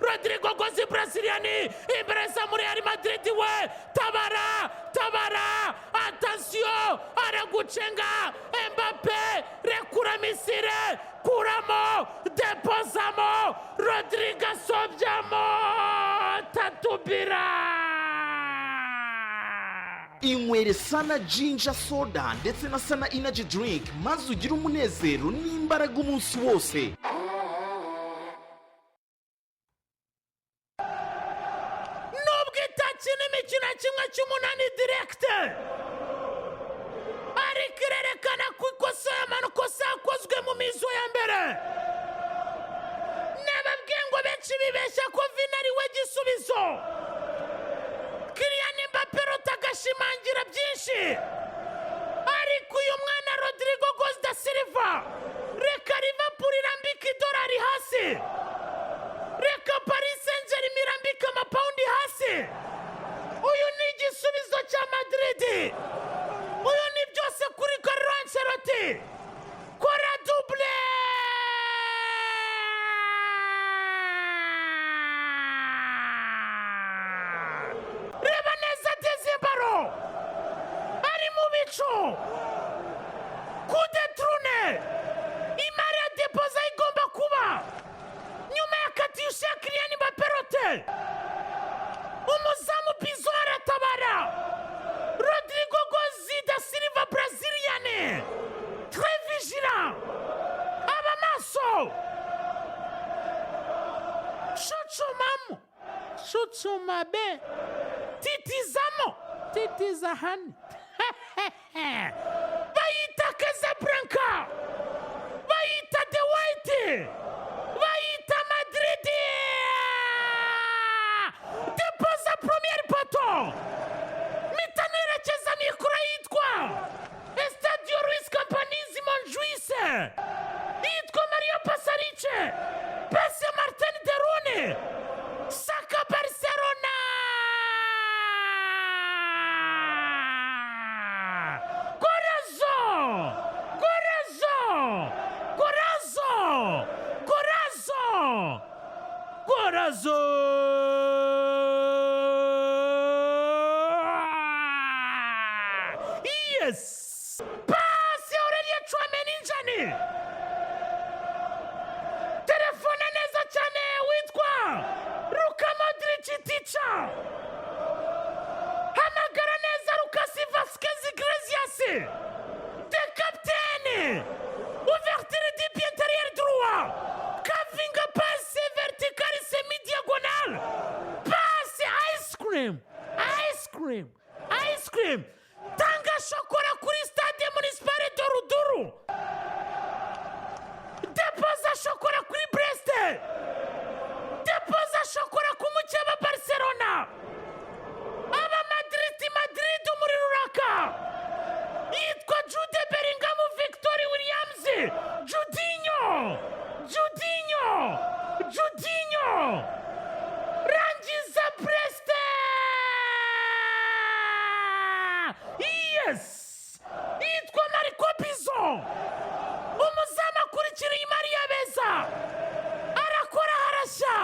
Rodrygo Goes, Brazilian, imbere za muri Real Madrid we. Tabara, tabara, attention, aragucenga Mbappe. Rekura missile, kuramo, depozamo. Rodrygo asobyamo tatubira. Inywere Sana Ginger Soda ndetse na Sana Energy Drink, maze ugire umunezero n'imbaraga umunsi wose. Nubwo itakina imikino ya 1/8 direct, ariko irerekana ko ikosa y'amakosa yakozwe mu mizo ya mbere. Nababwiye ngo benshi bibeshya ko Vini ari we gisubizo. Kylian Mbappe agashimangira byinshi, ariko uyu mwana Rodrygo Goes da Silva, reka Liverpool irambike idolari hasi, reka Paris Saint Germain irambike amapawundi hasi. Uyu ni igisubizo cya Madrid, uyu ni byose kuri Carlo Ancelotti. Kora double. Reba neza dezimbaro ari mu bicu kude turune imari ya depoza igomba kuba nyuma ya katyusha ya Kylian Mbappe rote. Umuzamu Bizo aratabara. Rodrygo Goes da Silva, Brazilian, très vigilant, aba maso. Cucumamo, cucuma be, titizamo, titiza hani. Bayita Casablanca, bayita The White, bayita Madrid. Depoza premier poteau, mpita nerekeza mikoro yitwa Estadio Luis Companys Montjuic, yitwa Mario Pasalic, passe Marten de Roon, Saka, Barcelona. Golazo, golazo, golazo, golazo, golazo! Yes, passe Aurelien Tchouameni njani, telefone neza cyane witwa Luka Modric tica, hamagara neza Lucas Vazquez Iglesias, the captain. Ouverture du pied intérieur droit, Camavinga, passe verticale semi diagonale, passe ice cream, ice cream, ice cream. Tanga shokora kuri Stade Municipal de Ruduru, depoza shokora kuri Brest, depoza shokora ku mukeba Barcelona. Aba Madrid, Madrid, umuriro uraka. Yitwa Jude Bellingham, Victor Williams, Judinho, Judinho, Judinho, rangiza Brest. Yes, yitwa Marco Bizo, umuzamu akurikira imari beza, arakora, harashya,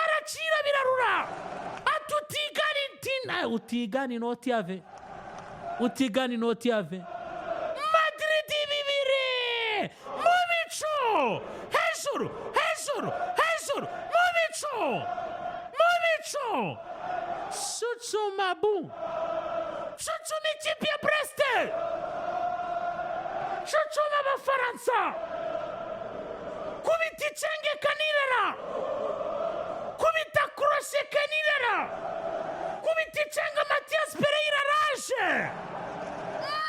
aracira, birarura, ati utigana itina, utigana inoti yave, utigana inoti yave. Madrid 2 mu bicu, hejuru, hejuru, hejuru, mu bicu, mu bicu. Cucumabu, cucuma ikipe ya Brest, cucuma Abafaransa, kubita icenge kanirara, kubita crochet kanirara, kubita icenge. Mathias Pereira araje.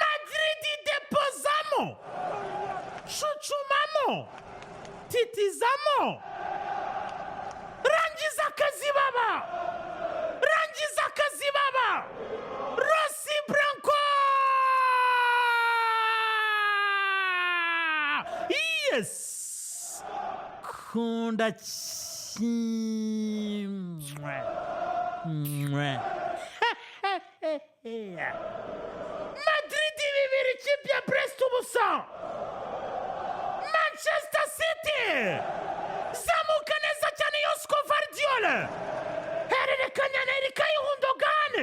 Madrid depozamo, cucumamo, titizamo, rangiza akazi baba, rangiza akazi baba. Rossi Blanco, yes, kunda kimwe mwe. Madrid 2, ikipe ya Brest 0. Manchester City, zamuka neza cyane, Josko Gvardiol. Gvardiol hererekanya na Ilkay Gundogan.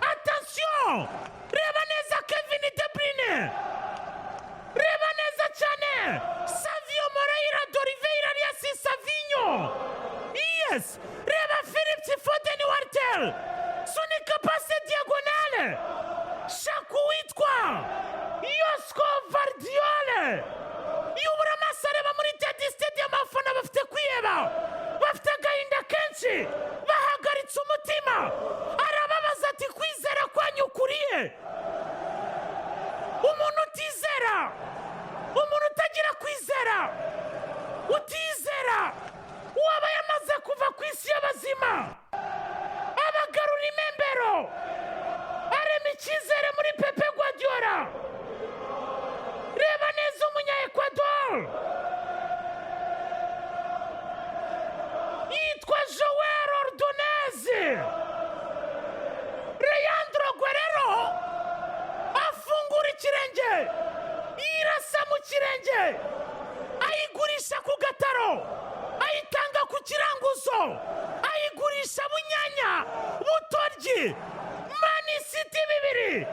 Attention, reba neza Kevin De Bruyne, reba neza cyane Savio Moreira d'Oliveira alias Savinho. Yes, reba Philip Foden Walter sunika passe diagonale, shaka uwitwa Josko Gvardiol. Yubura amaso areba muri Etihad Stadium, abafana bafite kwiheba, bafite agahinda kenshi, bahagaritse umutima. Arababaza ati: "Kwizera kwanyu kuriye?" Umuntu utizera, umuntu utagira kwizera, utizera, waba yamaze kuva ku isi y'abazima. Abagarura imembero, arema icyizere muri Pep Guardiola. Reba neza umunya Ecuador yitwa Joel Ordonez. Leandro Guerrero afungura ikirenge, yirasa mu kirenge, ayigurisha ku gataro, ayitanga ku kiranguzo, ayigurisha bunyanya butoryi. Man City 2.